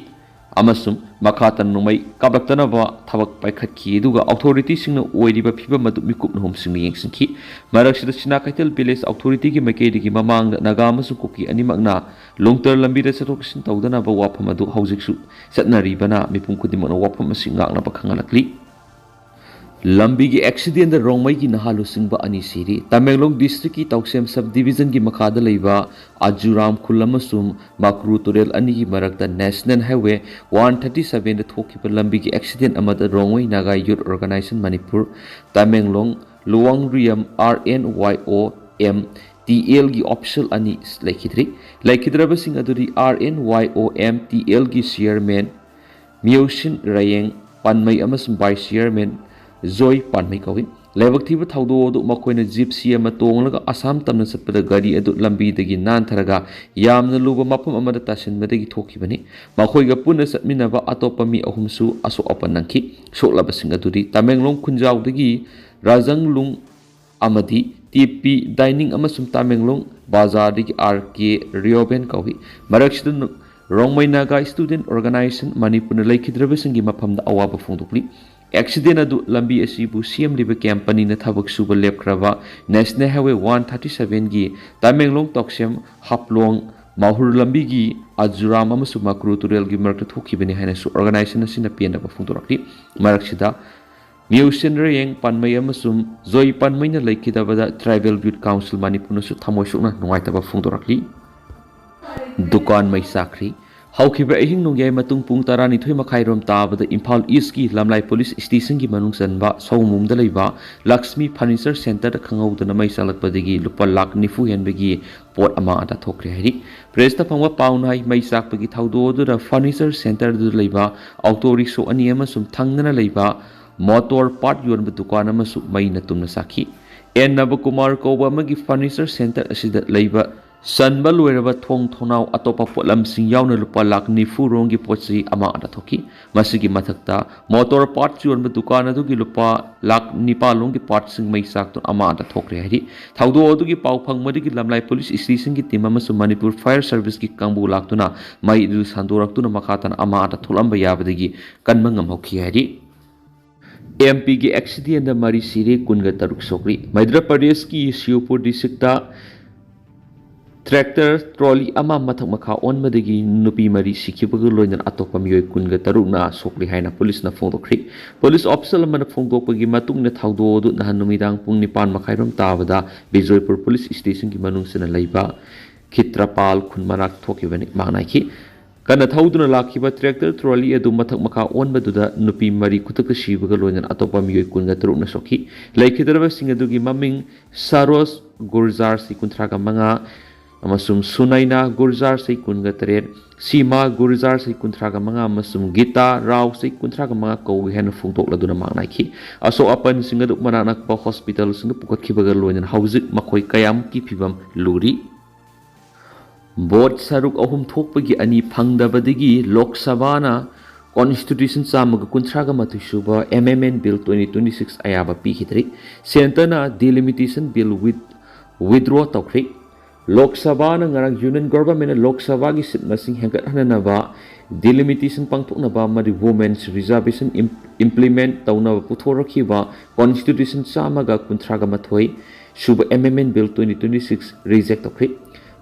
ꯑꯃꯁꯨꯡ ꯃꯈꯥ ꯇꯥꯅ ꯅꯣꯡꯃꯩ ꯀꯥꯞꯂꯛꯇꯅꯕ ꯊꯕꯛ ꯄꯥꯏꯈꯠꯈꯤ, ꯑꯗꯨꯒ ꯑꯣꯊꯣꯔꯤꯇꯤꯁꯤꯡꯅ ꯑꯣꯏꯔꯤꯕ ꯐꯤꯕꯝ ꯑꯗꯨ ꯃꯤꯀꯨꯞ ꯅꯍꯨꯝꯁꯤꯡꯅ ꯌꯦꯡꯁꯤꯟꯈꯤ꯫ ꯃꯔꯛꯁꯤꯗ ꯁꯤꯅꯥ ꯀꯩꯊꯦꯜ ꯚꯤꯂꯦꯖ ꯑꯣꯊꯣꯔꯤꯇꯤꯒꯤ ꯃꯥꯏꯀꯩꯗꯒꯤ ꯃꯃꯥꯡꯗ ꯅꯥꯒꯥ ꯑꯃꯁꯨꯡ ꯀꯨꯀꯤ ꯑꯅꯤꯃꯛꯅ ꯂꯣꯡꯇꯔ ꯂꯝꯕꯤꯗ ꯆꯠꯊꯣꯛ ꯆꯠꯁꯤꯟ ꯇꯧꯗꯅꯕ ꯋꯥꯐꯝ ꯑꯗꯨ ꯍꯧꯖꯤꯛꯁꯨ ꯆꯠꯅꯔꯤꯕꯅ ꯃꯤꯄꯨꯝ ꯈꯨꯗꯤꯡꯃꯛꯅ ꯋꯥꯐꯝ ꯑꯁꯤ ꯉꯥꯛꯅꯕ ꯈꯪꯍꯜꯂꯛꯂꯤ꯫ ꯂꯝꯕꯤꯒꯤ ꯑꯦꯛꯁꯤꯗꯦꯟꯗ ꯔꯣꯡꯃꯩꯒꯤ ꯅꯍꯥ ꯂꯨꯆꯤꯡꯕ ꯑꯅꯤ ꯁꯤꯔꯤ꯫ ꯇꯃꯦꯡꯂꯣꯡ ꯗꯤꯁꯇ꯭ꯔꯤꯛꯀꯤ ꯇꯧꯁꯦꯝ ꯁꯕ ꯗꯤꯕꯤꯖꯟꯒꯤ ꯃꯈꯥꯗ ꯂꯩꯕ ꯑꯖꯨꯔꯥꯝ ꯈꯨꯜ ꯑꯃꯁꯨꯡ ꯃꯥꯀ꯭ꯔꯨ ꯇꯨꯔꯦꯜ ꯑꯅꯤꯒꯤ ꯃꯔꯛꯇ ꯅꯦꯁꯅꯦꯜ ꯍꯥꯏꯋꯦ ꯋꯥꯟ ꯊꯥꯔꯇꯤ ꯁꯕꯦꯟꯗ ꯊꯣꯛꯈꯤꯕ ꯂꯝꯕꯤꯒꯤ ꯑꯦꯛꯁꯤꯗꯦꯟ ꯑꯃꯗ Rongmei Naga youth organization Manipur, Tamenglong, Luwangriam, R N Y O M, T ꯑꯦꯜꯒꯤ ꯑꯣꯐꯤꯁꯤꯌꯦꯜ ꯑꯅꯤ ꯂꯩꯈꯤꯗ꯭ꯔꯤ꯫ ꯂꯩꯈꯤꯗ꯭ꯔꯕꯁꯤꯡ ꯑꯗꯨꯗꯤ R N Y O M T ꯑꯦꯜꯒꯤ ꯆꯤꯌꯔꯃꯦꯟ ꯃꯤꯌꯣꯁꯤꯟ ꯔꯌꯦꯡ ꯄꯥꯟꯃꯩ ꯑꯃꯁꯨꯡ ꯚꯥꯏꯁ ꯆꯤꯌꯔꯃꯦꯟ ꯖꯣꯏ ꯄꯥꯟꯃꯩ ꯀꯧꯏ꯫ ꯂꯥꯏꯕꯛ ꯊꯤꯕ ꯊꯧꯗꯣꯛ ꯑꯗꯨ ꯃꯈꯣꯏꯅ ꯖꯤꯞꯁꯤ ꯑꯃ ꯇꯣꯡꯂꯒ ꯑꯁꯥꯝ ꯇꯝꯅ ꯆꯠꯄꯗ ꯒꯥꯔꯤ ꯑꯗꯨ ꯂꯝꯕꯤꯗꯒꯤ ꯅꯥꯟꯊꯔꯒ ꯌꯥꯝꯅ ꯂꯨꯕ ꯃꯐꯝ ꯑꯃꯗ ꯇꯥꯁꯤꯟꯕꯗꯒꯤ ꯊꯣꯛꯈꯤꯕꯅꯤ꯫ ꯃꯈꯣꯏꯒ ꯄꯨꯟꯅ ꯆꯠꯃꯤꯟꯅꯕ ꯑꯇꯣꯞꯄ ꯃꯤ ꯑꯍꯨꯝꯁꯨ ꯑꯁꯣꯛ ꯑꯄꯟ ꯅꯪꯈꯤ꯫ ꯁꯣꯛꯂꯕꯁꯤꯡ ꯑꯗꯨꯗꯤ ꯇꯃꯦꯡꯂꯣꯡ ꯈꯨꯟꯖꯥꯎꯗꯒꯤ ꯔꯥꯖꯪꯂꯨꯡ ꯑꯃꯗꯤ ꯇꯤ ꯄꯤ ꯗꯥꯏꯅꯤꯡ ꯑꯃꯁꯨꯡ ꯇꯃꯦꯡꯂꯣꯡ ꯕꯖꯥꯔꯗꯒꯤ ꯑꯥꯔ ꯀꯦ ꯔꯤꯑꯣꯕꯦꯟ ꯀꯧꯏ꯫ ꯃꯔꯛꯁꯤꯗ ꯔꯣꯡꯃꯩ ꯅꯥꯒꯥ ꯁ꯭ꯇꯨꯗꯦꯟꯠ ꯑꯣꯔꯒꯅꯥꯏꯖꯦꯁꯟ ꯃꯅꯤꯄꯨꯔꯅ ꯂꯩꯈꯤꯗ꯭ꯔꯕꯁꯤꯡꯒꯤ ꯃꯐꯝꯗ ꯑꯋꯥꯕ ꯐꯣꯡꯗꯣꯛꯂꯤ꯫ ꯑꯦꯛꯁꯤꯗꯦꯟ ꯑꯗꯨ ꯂꯝꯕꯤ ꯑꯁꯤꯕꯨ ꯁꯦꯝꯂꯤꯕ ꯀꯝꯄꯅꯤꯅ ꯊꯕꯛ ꯁꯨꯕ ꯂꯦꯞꯈ꯭ꯔꯕ ꯅꯦꯁꯅꯦꯜ ꯍꯥꯏꯋꯦ ꯋꯥꯟ ꯊꯥꯔꯇꯤ ꯁꯚꯦꯟꯒꯤ ꯇꯃꯦꯡꯂꯣꯡ ꯇꯣꯛꯁꯦꯝ ꯍꯥꯞꯂꯣꯡ ꯃꯥꯍꯨꯔ ꯂꯝꯕꯤꯒꯤ ꯑꯖꯨꯔꯥꯝ ꯑꯃꯁꯨꯡ ꯃꯀ꯭ꯔꯨ ꯇꯨꯔꯦꯜꯒꯤ ꯃꯔꯛꯇ ꯊꯣꯛꯈꯤꯕꯅꯤ ꯍꯥꯏꯅꯁꯨ ꯑꯣꯔꯒꯅꯥꯏꯖꯦꯁꯟ ꯑꯁꯤꯅ ꯄꯦꯟꯗꯕ ꯐꯣꯡꯗꯣꯔꯛꯂꯤ꯫ ꯃꯔꯛꯁꯤꯗ ꯃ꯭ꯌꯨꯁꯤꯟ ꯔꯌꯦꯡ ꯄꯥꯟꯃꯩ ꯑꯃꯁꯨꯡ ꯖꯣꯏ ꯄꯥꯟꯃꯩꯅ ꯂꯩꯈꯤꯗꯕꯗ ꯇ꯭ꯔꯥꯏꯕꯦꯜ ꯌꯨꯠ ꯀꯥꯎꯟꯁꯤꯜ ꯃꯅꯤꯄꯨꯔꯅꯁꯨ ꯊꯃꯣꯏ ꯁꯣꯛꯅ ꯅꯨꯡꯉꯥꯏꯇꯕ ꯐꯣꯡꯗꯣꯔꯛꯂꯤ꯫ ꯗꯨꯀꯥꯟ ꯃꯩ ꯆꯥꯛꯈ꯭ꯔꯤ꯫ ꯍꯧꯈꯤꯕ ꯑꯍꯤꯡ ꯅꯣꯡꯌꯥꯏ ꯃꯇꯨꯡ ꯄꯨꯡ ꯇꯔꯥꯅꯤꯊꯣꯏ ꯃꯈꯥꯏꯔꯣꯝ ꯇꯥꯕꯗ ꯏꯝꯐꯥꯜ ꯏꯁꯀꯤ ꯂꯝꯂꯥꯏ ꯄꯨꯂꯤꯁ ꯁ꯭ꯇꯦꯁꯟꯒꯤ ꯃꯅꯨꯡ ꯆꯟꯕ ꯁꯑꯣꯝꯕꯨꯡꯗ ꯂꯩꯕ ꯂꯛꯁꯃꯤ ꯐꯔꯅꯤꯆꯔ ꯁꯦꯟꯇꯔꯗ ꯈꯪꯍꯧꯗꯅ ꯃꯩ ꯆꯥꯛꯂꯛꯄꯗꯒꯤ ꯂꯨꯄꯥ ꯂꯥꯈ ꯅꯤꯐꯨ ꯍꯦꯟꯕꯒꯤ ꯄꯣꯠ ꯑꯃꯥꯡ ꯑꯇꯥ ꯊꯣꯛꯈ꯭ꯔꯦ ꯍꯥꯏꯔꯤ꯫ ꯄ꯭ꯔꯦꯁꯇ ꯐꯪꯕ ꯄꯥꯎꯅ ꯍꯥꯏ, ꯃꯩ ꯆꯥꯛꯄꯒꯤ ꯊꯧꯗꯣꯛ ꯑꯗꯨꯗ ꯐꯔꯅꯤꯆꯔ ꯁꯦꯟꯇꯔꯗꯨꯗ ꯂꯩꯕ ꯑꯣꯇꯣ ꯔꯤꯛꯁꯣ ꯑꯅꯤ ꯑꯃꯁꯨꯡ ꯊꯪꯅꯅ ꯂꯩꯕ ꯃꯣꯇꯣꯔ ꯄꯥꯔꯠ ꯌꯣꯟꯕ ꯗꯨꯀꯥꯟ ꯑꯃꯁꯨ ꯃꯩꯅ ꯇꯨꯝꯅ ꯆꯥꯛꯈꯤ꯫ ꯑꯦꯟ ꯅꯕꯀꯨꯃꯥꯔ ꯀꯧꯕ ꯑꯃꯒꯤ ꯐꯔꯅꯤꯆꯔ ꯁꯦꯟꯇꯔ ꯑꯁꯤꯗ ꯂꯩꯕ ꯆꯟꯕ ꯂꯣꯏꯔꯕ ꯊꯣꯡ ꯊꯣꯡꯅꯥꯎ ꯑꯇꯣꯞꯄ ꯄꯣꯠꯂꯝꯁꯤꯡ ꯌꯥꯎꯅ ꯂꯨꯄꯥ ꯂꯥꯈ ꯅꯤꯐꯨ ꯔꯣꯝꯒꯤ ꯄꯣꯠ ꯆꯩ ꯑꯃꯥꯡ ꯑꯇꯥ ꯊꯣꯛꯈꯤ꯫ ꯃꯁꯤꯒꯤ ꯃꯊꯛꯇ ꯃꯣꯇꯣꯔ ꯄꯥꯔꯠꯁ ꯌꯣꯟꯕ ꯗꯨꯀꯥꯟ ꯑꯗꯨꯒꯤ ꯂꯨꯄꯥ ꯂꯥꯈ ꯅꯤꯄꯥꯜ ꯂꯣꯝꯒꯤ ꯄꯥꯔꯠꯁꯤꯡ ꯃꯩ ꯆꯥꯛꯇꯨꯅ ꯑꯃꯥꯡ ꯑꯇꯥ ꯊꯣꯛꯈ꯭ꯔꯦ ꯍꯥꯏꯔꯤ꯫ ꯊꯧꯗꯣꯛ ꯑꯗꯨꯒꯤ ꯄꯥꯎ ꯐꯪꯕꯗꯒꯤ ꯂꯝꯂꯥꯏ ꯄꯨꯂꯤꯁ ꯁ꯭ꯇꯦꯁꯟꯒꯤ ꯇꯤꯝ ꯑꯃꯁꯨꯡ ꯃꯅꯤꯄꯨꯔ ꯐꯥꯌꯔ ꯁꯔꯚꯤꯁꯀꯤ ꯀꯥꯡꯕꯨ ꯂꯥꯛꯇꯨꯅ ꯃꯩ ꯑꯗꯨ ꯁꯟꯗꯣꯔꯛꯇꯨꯅ ꯃꯈꯥ ꯇꯥꯅ ꯑꯃꯥꯡ ꯑꯇꯥ ꯊꯣꯛꯂꯝꯕ ꯌꯥꯕꯗꯒꯤ ꯀꯟꯕ ꯉꯝꯍꯧꯈꯤ ꯍꯥꯏꯔꯤ꯫ ꯑꯦꯝ ꯄꯤꯒꯤ ꯑꯦꯛꯁꯤꯗꯦꯟꯗ ꯃꯔꯤ ꯁꯤꯔꯦ, ꯀꯨꯟꯒ ꯇꯔꯨꯛ ꯁꯣꯛꯂꯤ꯫ ꯃꯩꯗ꯭ꯔ ꯄ꯭ꯔꯗꯦꯁꯀꯤ ꯁꯤꯌꯣꯄꯨꯔ ꯗꯤꯁꯇ꯭ꯔꯤꯛꯇ ꯇ꯭ꯔꯦꯛꯇꯔ ꯇ꯭ꯔꯣꯂꯤ ꯑꯃ ꯃꯊꯛ ꯃꯈꯥ ꯑꯣꯟꯕꯗꯒꯤ ꯅꯨꯄꯤ ꯃꯔꯤ ꯁꯤꯈꯤꯕꯒ ꯂꯣꯏꯅꯅ ꯑꯇꯣꯞꯄ ꯃꯤꯑꯣꯏ ꯀꯨꯟꯒ ꯇꯔꯨꯛꯅ ꯁꯣꯛꯂꯤ ꯍꯥꯏꯅ ꯄꯨꯂꯤꯁꯅ ꯐꯣꯡꯗꯣꯛꯈ꯭ꯔꯤ꯫ ꯄꯨꯂꯤꯁ ꯑꯣꯐꯤꯁꯤꯌꯦꯜ ꯑꯃꯅ ꯐꯣꯡꯗꯣꯛꯄꯒꯤ ꯃꯇꯨꯡ ꯏꯟꯅ ꯊꯧꯗꯣꯛ ꯑꯗꯨ ꯅꯍꯥꯟ ꯅꯨꯃꯤꯗꯥꯡ ꯄꯨꯡ ꯅꯤꯄꯥꯟ ꯃꯈꯥꯏꯔꯣꯝ ꯇꯥꯕꯗ ꯕꯤꯖꯣꯏꯄꯨꯔ ꯄꯨꯂꯤꯁ ꯁ꯭ꯇꯦꯁꯟꯒꯤ ꯃꯅꯨꯡ ꯆꯟꯅ ꯂꯩꯕ ꯈꯤꯇ꯭ꯔꯄꯥꯜ ꯈꯨꯟ ꯃꯅꯥꯛꯇ ꯊꯣꯛꯈꯤꯕꯅꯤ꯫ ꯃꯍꯥꯛꯅ ꯍꯥꯏꯈꯤ, ꯀꯟꯅ ꯊꯧꯗꯨꯅ ꯂꯥꯛꯈꯤꯕ ꯇ꯭ꯔꯦꯛꯇꯔ ꯇ꯭ꯔꯣꯂꯤ ꯑꯗꯨ ꯃꯊꯛ ꯃꯈꯥ ꯑꯣꯟꯕꯗꯨꯗ ꯅꯨꯄꯤ ꯃꯔꯤ ꯈꯨꯗꯛꯇ ꯁꯤꯕꯒ ꯂꯣꯏꯅꯅ ꯑꯇꯣꯞꯄ ꯃꯤꯑꯣꯏ ꯀꯨꯟꯒ ꯇꯔꯨꯛꯅ ꯁꯣꯛꯈꯤ꯫ ꯂꯩꯈꯤꯗ꯭ꯔꯕꯁꯤꯡ ꯑꯗꯨꯒꯤ ꯃꯃꯤꯡ ꯁꯥꯔꯣꯖ ꯒꯨꯔꯖꯥꯔ ꯁꯤ ꯀꯨꯟꯊ꯭ꯔꯥꯒ ꯃꯉꯥ ꯑꯃꯁꯨꯡ ꯁꯨꯅꯩꯅꯥ ꯒꯨꯔꯖꯥꯔ ꯁꯤ ꯀꯨꯟꯒ ꯇꯔꯦꯠ, ꯁꯤꯃꯥ ꯒꯨꯔꯖꯥꯔ ꯁꯤ ꯀꯨꯟꯊ꯭ꯔꯥꯒ ꯃꯉꯥ ꯑꯃꯁꯨꯡ ꯒꯤꯇꯥ ꯔꯥꯎ ꯁꯤ ꯀꯨꯟꯊ꯭ꯔꯥꯒ ꯃꯉꯥ ꯀꯧꯏ ꯍꯥꯏꯅ ꯐꯣꯡꯗꯣꯛꯂꯗꯨꯅ ꯃꯥꯡꯅꯥꯏꯈꯤ꯫ ꯑꯁꯣꯛ ꯑꯄꯟꯁꯤꯡ ꯑꯗꯨ ꯃꯅꯥꯛ ꯅꯛꯄ ꯍꯣꯁꯄꯤꯇꯥꯜꯁꯤꯡꯗ ꯄꯨꯈꯠꯈꯤꯕꯒ ꯂꯣꯏꯅꯅ ꯍꯧꯖꯤꯛ ꯃꯈꯣꯏ ꯀꯌꯥꯃꯨꯛꯀꯤ ꯐꯤꯕꯝ ꯂꯨꯔꯤ꯫ ꯚꯣꯠ ꯁꯔꯨꯛ ꯑꯍꯨꯝ ꯊꯣꯛꯄꯒꯤ ꯑꯅꯤ ꯐꯪꯗꯕꯗꯒꯤ ꯂꯣꯛ ꯁꯚꯥꯅ ꯀꯣꯟꯁꯇꯤꯇ꯭ꯌꯨꯁꯟ ꯆꯥꯝꯃꯒ ꯀꯨꯟꯊ꯭ꯔꯥꯒ ꯃꯥꯊꯣꯏ ꯁꯨꯕ ꯑꯦꯃꯦꯟꯃꯦꯟ ꯕꯤꯜ ꯇ꯭ꯋꯦꯟꯇꯤ ꯇ꯭ꯋꯦꯟꯇꯤ ꯁꯤꯛꯁ ꯑꯌꯥꯕ ꯄꯤꯈꯤꯗ꯭ꯔꯤ꯫ ꯁꯦꯟꯇꯔꯅ ꯗꯤꯂꯤꯃꯤꯇꯦꯁꯟ ꯕꯤꯜ ꯋꯤꯠ ꯋꯤꯗ꯭ꯔꯣ ꯇꯧꯈ꯭ꯔꯤ꯫ ꯂꯣꯛ ꯁꯚꯥꯅ ꯉꯔꯥꯡ ꯌꯨꯅꯤꯌꯟ ꯒꯣꯚꯔꯟꯃꯦꯟꯅ ꯂꯣꯛ ꯁꯚꯥꯒꯤ ꯁꯤꯠ ꯃꯁꯤꯡ ꯍꯦꯟꯒꯠꯍꯟꯅꯅꯕ, ꯗꯤꯂꯤꯃꯤꯇꯦꯁꯟ ꯄꯥꯡꯊꯣꯛꯅꯕ ꯑꯃꯗꯤ ꯋꯨꯃꯦꯟꯁ ꯔꯤꯖꯥꯔꯕꯦꯁꯟ ꯏꯝꯄ꯭ꯂꯤꯃꯦꯟꯠ ꯇꯧꯅꯕ ꯄꯨꯊꯣꯔꯛꯈꯤꯕ ꯀꯣꯟꯁꯇꯤꯇ꯭ꯌꯨꯁꯟ ꯆꯥꯝꯃꯒ ꯀꯨꯟꯊ꯭ꯔꯥꯒ ꯃꯥꯊꯣꯏ ꯁꯨꯕ ꯑꯦꯃꯦꯟꯃꯦꯟ bill twenty twenty six reject ꯇꯧꯈ꯭ꯔꯤ꯫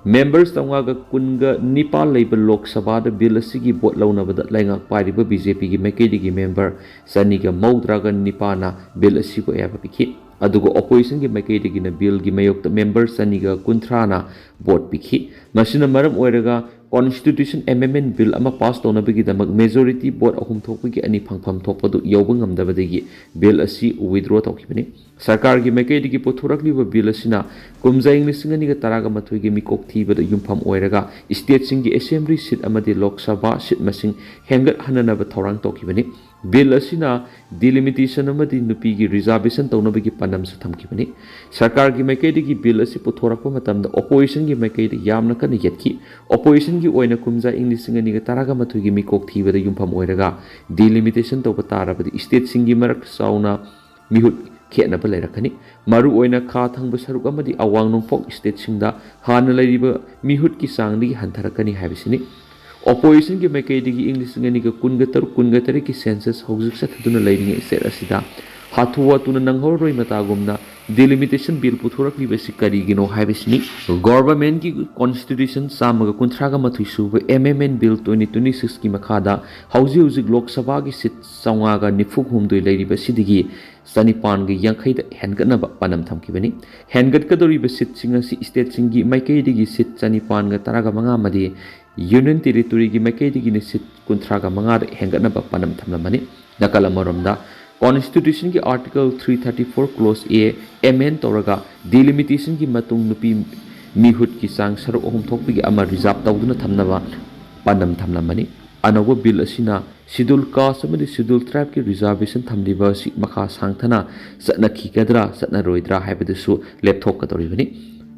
ꯃꯦꯝꯕꯔꯁ ꯆꯥꯝꯃꯉꯥꯒ ꯀꯨꯟꯒ ꯅꯤꯄꯥꯜ ꯂꯩꯕ ꯂꯣꯛ ꯁꯚꯥꯗ ꯕꯤꯜ ꯑꯁꯤꯒꯤ ꯚꯣꯠ ꯂꯧꯅꯕꯗ ꯂꯩꯉꯥꯛ ꯄꯥꯏꯔꯤꯕ ꯕꯤ ꯖꯦ ꯄꯤꯒꯤ ꯃꯥꯏꯀꯩꯗꯒꯤ ꯃꯦꯝꯕꯔ ꯆꯅꯤꯒ ꯃꯧꯗ꯭ꯔꯥꯒ ꯅꯤꯄꯥꯜꯅ ꯕꯤꯜ ꯑꯁꯤꯕꯨ ꯑꯌꯥꯕ ꯄꯤꯈꯤ꯫ ꯑꯗꯨꯒ ꯑꯣꯄꯣꯖꯤꯁꯟꯒꯤ ꯃꯥꯏꯀꯩꯗꯒꯤꯅ ꯕꯤꯜꯒꯤ ꯃꯥꯌꯣꯛꯇ ꯃꯦꯝꯕꯔ ꯆꯅꯤꯒ ꯀꯨꯟꯊ꯭ꯔꯥꯅ ꯚꯣꯠ ꯄꯤꯈꯤ꯫ ꯃꯁꯤꯅ ꯃꯔꯝ ꯑꯣꯏꯔꯒ ꯀꯣꯟꯁꯇꯤꯇ꯭ꯌꯨꯁꯟ ꯑꯦꯃꯦꯟꯃꯦꯟ ꯕꯤꯜ ꯑꯃ ꯄꯥꯁ ꯇꯧꯅꯕꯒꯤꯗꯃꯛ ꯃꯦꯖꯣꯔꯤꯇꯤ ꯚꯣꯠ ꯑꯍꯨꯝ ꯊꯣꯛꯄꯒꯤ ꯑꯅꯤ ꯐꯪꯐꯝ ꯊꯣꯛꯄꯗꯨ ꯌꯧꯕ ꯉꯝꯗꯕꯗꯒꯤ ꯕꯤꯜ ꯑꯁꯤ ꯋꯤꯗ꯭ꯔꯣ ꯇꯧꯈꯤꯕꯅꯤ꯫ ꯁꯔꯀꯥꯔꯒꯤ ꯃꯥꯏꯀꯩꯗꯒꯤ ꯄꯨꯊꯣꯔꯛꯂꯤꯕ ꯕꯤꯜ ꯑꯁꯤꯅ ꯀꯨꯝꯖꯥ ꯏꯪ ꯂꯤꯁꯤꯡ ꯑꯅꯤꯒ ꯇꯔꯥꯒ ꯃꯥꯊꯣꯏꯒꯤ ꯃꯤꯀꯣꯛ ꯊꯤꯕꯗ ꯌꯨꯝꯐꯝ ꯑꯣꯏꯔꯒ ꯁ꯭ꯇꯦꯠꯁꯤꯡꯒꯤ ꯑꯦꯁꯦꯝꯕ꯭ꯂꯤ ꯁꯤꯠ ꯑꯃꯗꯤ ꯂꯣꯛ ꯁꯚꯥ ꯁꯤꯠ ꯃꯁꯤꯡ ꯍꯦꯟꯒꯠꯍꯟꯅꯅꯕ ꯊꯧꯔꯥꯡ ꯇꯧꯈꯤꯕꯅꯤ꯫ ꯕꯤꯜ ꯑꯁꯤꯅ ꯗꯤꯂꯤꯃꯤꯇꯦꯁꯟ ꯑꯃꯗꯤ ꯅꯨꯄꯤꯒꯤ ꯔꯤꯖꯥꯔꯕꯦꯁꯟ ꯇꯧꯅꯕꯒꯤ ꯄꯥꯟꯗꯝꯁꯨ ꯊꯝꯈꯤꯕꯅꯤ꯫ ꯁꯔꯀꯥꯔꯒꯤ ꯃꯥꯏꯀꯩꯗꯒꯤ ꯕꯤꯜ ꯑꯁꯤ ꯄꯨꯊꯣꯔꯛꯄ ꯃꯇꯝꯗ ꯑꯣꯄꯣꯖꯤꯁꯟꯒꯤ ꯃꯥꯏꯀꯩꯗ ꯌꯥꯝꯅ ꯀꯟꯅ ꯌꯦꯠꯈꯤ꯫ ꯑꯣꯄꯣꯖꯤꯁꯟꯒꯤ ꯑꯣꯏꯅ ꯀꯨꯝꯖꯥ ꯏꯪ ꯂꯤꯁꯤꯡ ꯑꯅꯤꯒ ꯇꯔꯥꯒ ꯃꯥꯊꯣꯏꯒꯤ ꯃꯤꯀꯣꯛ ꯊꯤꯕꯗ ꯌꯨꯝꯐꯝ ꯑꯣꯏꯔꯒ ꯗꯤꯂꯤꯃꯤꯇꯦꯁꯟ ꯇꯧꯕ ꯇꯥꯔꯕꯗꯤ ꯁ꯭ꯇꯦꯠꯁꯤꯡꯒꯤ ꯃꯔꯛꯇ ꯆꯥꯎꯅ ꯃꯤꯍꯨꯠ ꯈꯦꯠꯅꯕ ꯂꯩꯔꯛꯀꯅꯤ꯫ ꯃꯔꯨꯑꯣꯏꯅ ꯈꯥ ꯊꯪꯕ ꯁꯔꯨꯛ ꯑꯃꯗꯤ ꯑꯋꯥꯡ ꯅꯣꯡꯄꯣꯛ ꯁ꯭ꯇꯦꯠꯁꯤꯡꯗ ꯍꯥꯟꯅ ꯂꯩꯔꯤꯕ ꯃꯤꯍꯨꯠꯀꯤ ꯆꯥꯡꯗꯒꯤ ꯍꯟꯊꯔꯛꯀꯅꯤ ꯍꯥꯏꯕꯁꯤꯅꯤ꯫ ꯑꯣꯄꯣꯖꯤꯁꯟꯒꯤ ꯃꯥꯏꯀꯩꯗꯒꯤ ꯏꯪ ꯂꯤꯁꯤꯡ ꯑꯅꯤꯒ ꯀꯨꯟꯒ ꯇꯔꯨꯛ ꯀꯨꯟꯒ ꯇꯔꯦꯠꯀꯤ ꯁꯦꯟꯁꯁ ꯍꯧꯖꯤꯛ ꯆꯠꯊꯗꯨꯅ ꯂꯩꯔꯤꯉꯩ ꯁ꯭ꯇꯦꯠ ꯑꯁꯤꯗ ꯍꯥꯊꯨ ꯍꯥꯊꯨꯅ ꯅꯪꯍꯧꯔꯔꯣꯏ ꯃꯇꯥꯒꯨꯝꯅ ꯗꯤꯂꯤꯃꯤꯇꯦꯁꯟ ꯕꯤꯜ ꯄꯨꯊꯣꯔꯛꯂꯤꯕꯁꯤ ꯀꯔꯤꯒꯤꯅꯣ ꯍꯥꯏꯕꯁꯤꯅꯤ꯫ ꯒꯣꯚꯔꯟꯃꯦꯟꯠꯀꯤ ꯀꯣꯟꯁꯇꯤꯇ꯭ꯌꯨꯁꯟ ꯆꯥꯝꯃꯒ ꯀꯨꯟꯊ꯭ꯔꯥꯒ ꯃꯥꯊꯣꯏ ꯁꯨꯕ ꯑꯦꯃꯦꯟꯃꯦꯟ ꯕꯤꯜ ꯇ꯭ꯋꯦꯟꯇꯤ ꯇ꯭ꯋꯦꯟꯇꯤ ꯁꯤꯛꯁꯀꯤ ꯃꯈꯥꯗ ꯍꯧꯖꯤꯛ ꯍꯧꯖꯤꯛ ꯂꯣꯛ ꯁꯚꯥꯒꯤ ꯁꯤꯠ ꯆꯥꯝꯃꯉꯥꯒ ꯅꯤꯐꯨ ꯍꯨꯝꯗꯣꯏ ꯂꯩꯔꯤꯕꯁꯤꯗꯒꯤ ꯆꯅꯤꯄꯥꯟꯒ ꯌꯥꯡꯈꯩꯗ ꯍꯦꯟꯒꯠꯅꯕ ꯄꯥꯟꯗꯝ ꯊꯝꯈꯤꯕꯅꯤ꯫ ꯍꯦꯟꯒꯠꯀꯗꯧꯔꯤꯕ ꯁꯤꯠꯁꯤꯡ ꯑꯁꯤ ꯁ꯭ꯇꯦꯠꯁꯤꯡꯒꯤ ꯃꯥꯏꯀꯩꯗꯒꯤ ꯁꯤꯠ ꯆꯅꯤꯄꯥꯟꯒ ꯇꯔꯥꯒ ꯃꯉꯥ ꯑꯃꯗꯤ ꯌꯨꯅꯤꯌꯟ ꯇꯦꯔꯤꯇꯣꯔꯤꯒꯤ ꯃꯥꯏꯀꯩꯗꯒꯤꯅ ꯁꯤꯠ ꯀꯨꯟꯊ꯭ꯔꯥꯒ ꯃꯉꯥꯗ ꯍꯦꯟꯒꯠꯅꯕ ꯄꯥꯟꯗꯝ ꯊꯝꯂꯝꯕꯅꯤ꯫ ꯅꯥꯀꯜ ꯑꯃꯔꯣꯝꯗ Constitution ꯒꯤ Article three thirty four Clause A amend ꯇꯧꯔꯒ delimitation ꯒꯤ ꯃꯇꯨꯡ ꯅꯨꯄꯤ ꯃꯤꯍꯨꯠꯀꯤ ꯆꯥꯡ ꯁꯔꯨꯛ ꯑꯍꯨꯝ ꯊꯣꯛꯄꯒꯤ ꯑꯃ reserve ꯇꯧꯗꯨꯅ ꯊꯝꯅꯕ ꯄꯥꯟꯗꯝ ꯊꯝꯂꯝꯕꯅꯤ꯫ ꯑꯅꯧꯕ bill ꯑꯁꯤꯅ Scheduled Caste ꯑꯃꯗꯤ Scheduled Tribe ꯀꯤ reservation ꯊꯝꯂꯤꯕ ꯑꯁꯤ ꯃꯈꯥ ꯁꯥꯡꯊꯅ ꯆꯠꯅꯈꯤꯒꯗ꯭ꯔꯥ ꯆꯠꯅꯔꯣꯏꯗ꯭ꯔꯥ ꯍꯥꯏꯕꯗꯨꯁꯨ ꯂꯦꯞꯊꯣꯛꯀꯗꯧꯔꯤꯕꯅꯤ꯫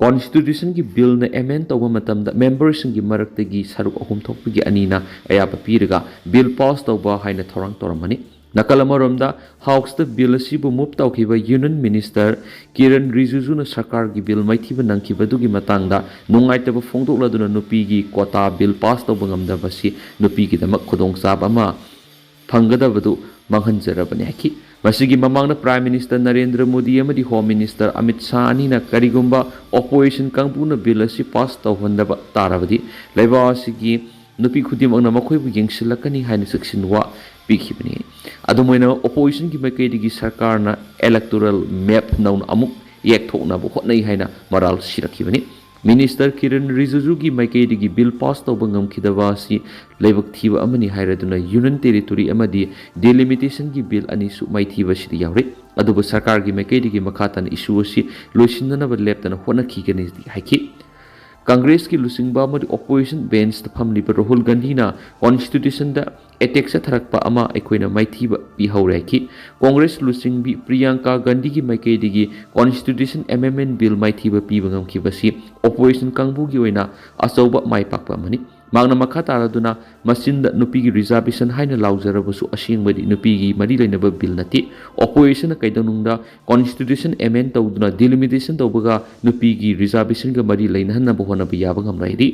Constitution ꯒꯤ bill ꯅ amend ꯇꯧꯕ ꯃꯇꯝꯗ member ꯁꯤꯡꯒꯤ ꯃꯔꯛꯇꯒꯤ ꯁꯔꯨꯛ ꯑꯍꯨꯝ ꯊꯣꯛꯄꯒꯤ ꯑꯅꯤꯅ ꯑꯌꯥꯕ ꯄꯤꯔꯒ bill pass ꯇꯧꯕ ꯍꯥꯏꯅ ꯊꯧꯔꯥꯡ ꯇꯧꯔꯝꯕꯅꯤ꯫ ꯅꯥꯀꯜ ꯑꯃꯔꯣꯝꯗ, House ꯇ bill ꯑꯁꯤꯕꯨ move ꯇꯧꯈꯤꯕ Union Minister ꯀꯤꯔꯟ ꯔꯤꯖꯤꯖꯨꯅ ꯁꯔꯀꯥꯔꯒꯤ bill ꯃꯥꯏꯊꯤꯕ ꯅꯪꯈꯤꯕꯗꯨꯒꯤ ꯃꯇꯥꯡꯗ ꯅꯨꯡꯉꯥꯏꯇꯕ ꯐꯣꯡꯗꯣꯛꯂꯗꯨꯅ ꯅꯨꯄꯤꯒꯤ quota bill pass ꯇꯧꯕ ꯉꯝꯗꯕꯁꯤ ꯅꯨꯄꯤꯒꯤꯗꯃꯛ ꯈꯨꯗꯣꯡꯆꯥꯕ ꯑꯃ ꯐꯪꯒꯗꯕꯗꯨ ꯃꯥꯡꯍꯟꯖꯔꯕꯅꯤ ꯍꯥꯏꯈꯤ꯫ ꯃꯁꯤꯒꯤ ꯃꯃꯥꯡꯗ Prime Minister ꯅꯔꯦꯟꯗ꯭ꯔ ꯃꯣꯗꯤ ꯑꯃꯗꯤ Home Minister ꯑꯃꯤꯠ ꯁꯥꯍ ꯑꯅꯤꯅ ꯀꯔꯤꯒꯨꯝꯕ opposition ꯀꯥꯡꯕꯨꯅ bill ꯑꯁꯤ pass ꯇꯧꯍꯟꯗꯕ ꯇꯥꯔꯕꯗꯤ ꯂꯩꯕꯥꯛ ꯑꯁꯤꯒꯤ ꯅꯨꯄꯤ ꯈꯨꯗꯤꯡꯃꯛꯅ ꯃꯈꯣꯏꯕꯨ ꯌꯦꯡꯁꯤꯜꯂꯛꯀꯅꯤ ꯍꯥꯏꯅ ꯆꯦꯛꯁꯤꯟ ꯋꯥ ꯄꯤꯈꯤꯕꯅꯤ꯫ ꯑꯗꯨꯝ ꯑꯣꯏꯅꯃꯛ, opposition ꯒꯤ ꯃꯥꯏꯀꯩꯗꯒꯤ ꯁꯔꯀꯥꯔꯅ electoral map ꯅꯧꯅ ꯑꯃꯨꯛ ꯌꯦꯛꯊꯣꯛꯅꯕ ꯍꯣꯠꯅꯩ ꯍꯥꯏꯅ ꯃꯔꯥꯜ ꯁꯤꯔꯛꯈꯤꯕꯅꯤ꯫ Minister ꯀꯤꯔꯟ ꯔꯤꯖꯤꯖꯨꯒꯤ ꯃꯥꯏꯀꯩꯗꯒꯤ bill pass ꯇꯧꯕ ꯉꯝꯈꯤꯗꯕ ꯑꯁꯤ ꯂꯥꯏꯕꯛ ꯊꯤꯕ ꯑꯃꯅꯤ ꯍꯥꯏꯔꯗꯨꯅ Union Territory ꯑꯃꯗꯤ delimitation ꯒꯤ bill ꯑꯅꯤꯁꯨ ꯃꯥꯏꯊꯤꯕ ꯑꯁꯤꯗ ꯌꯥꯎꯔꯤ꯫ ꯑꯗꯨꯕꯨ ꯁꯔꯀꯥꯔꯒꯤ ꯃꯥꯏꯀꯩꯗꯒꯤ ꯃꯈꯥ ꯇꯥꯅ issue ꯑꯁꯤ ꯂꯣꯏꯁꯤꯟꯅꯅꯕ ꯂꯦꯞꯇꯅ ꯍꯣꯠꯅꯈꯤꯒꯅꯤꯗꯤ ꯍꯥꯏꯈꯤ꯫ Congress ꯀꯤ ꯂꯨꯆꯤꯡꯕ ꯑꯃꯗꯤ opposition bench ꯇ ꯐꯝꯂꯤꯕ ꯔꯥꯍꯨꯜ ꯒꯥꯟꯙꯤꯅ Constitution ꯗ attack ꯆꯠꯊꯔꯛꯄ ꯑꯃ ꯑꯩꯈꯣꯏꯅ ꯃꯥꯏꯊꯤꯕ ꯄꯤꯍꯧꯔꯦ ꯍꯥꯏꯈꯤ꯫ Congress ꯂꯨꯆꯤꯡꯕꯤ ꯄ꯭ꯔꯤꯌꯥꯡꯀꯥ ꯒꯥꯟꯙꯤꯒꯤ ꯃꯥꯏꯀꯩꯗꯒꯤ Constitution Amendment Bill ꯃꯥꯏꯊꯤꯕ ꯄꯤꯕ ꯉꯝꯈꯤꯕꯁꯤ opposition ꯀꯥꯡꯕꯨꯒꯤ ꯑꯣꯏꯅ ꯑꯆꯧꯕ ꯃꯥꯏ ꯄꯥꯛꯄ ꯑꯃꯅꯤ꯫ ꯃꯍꯥꯛꯅ ꯃꯈꯥ ꯇꯥꯔꯗꯨꯅ, ꯃꯆꯤꯟꯗ ꯅꯨꯄꯤꯒꯤ reservation ꯍꯥꯏꯅ ꯂꯥꯎꯖꯔꯕꯁꯨ ꯑꯁꯦꯡꯕꯗꯤ ꯅꯨꯄꯤꯒꯤ ꯃꯔꯤ ꯂꯩꯅꯕ bill ꯅꯠꯇꯦ꯫ Opposition ꯅ ꯀꯩꯗꯧꯅꯨꯡꯗ Constitution amend ꯇꯧꯗꯨꯅ delimitation ꯇꯧꯕꯒ ꯅꯨꯄꯤꯒꯤ reservation ꯒ ꯃꯔꯤ ꯂꯩꯅꯍꯟꯅꯕ ꯍꯣꯠꯅꯕ ꯌꯥꯕ ꯉꯝꯂꯣꯏ ꯍꯥꯏꯔꯤ꯫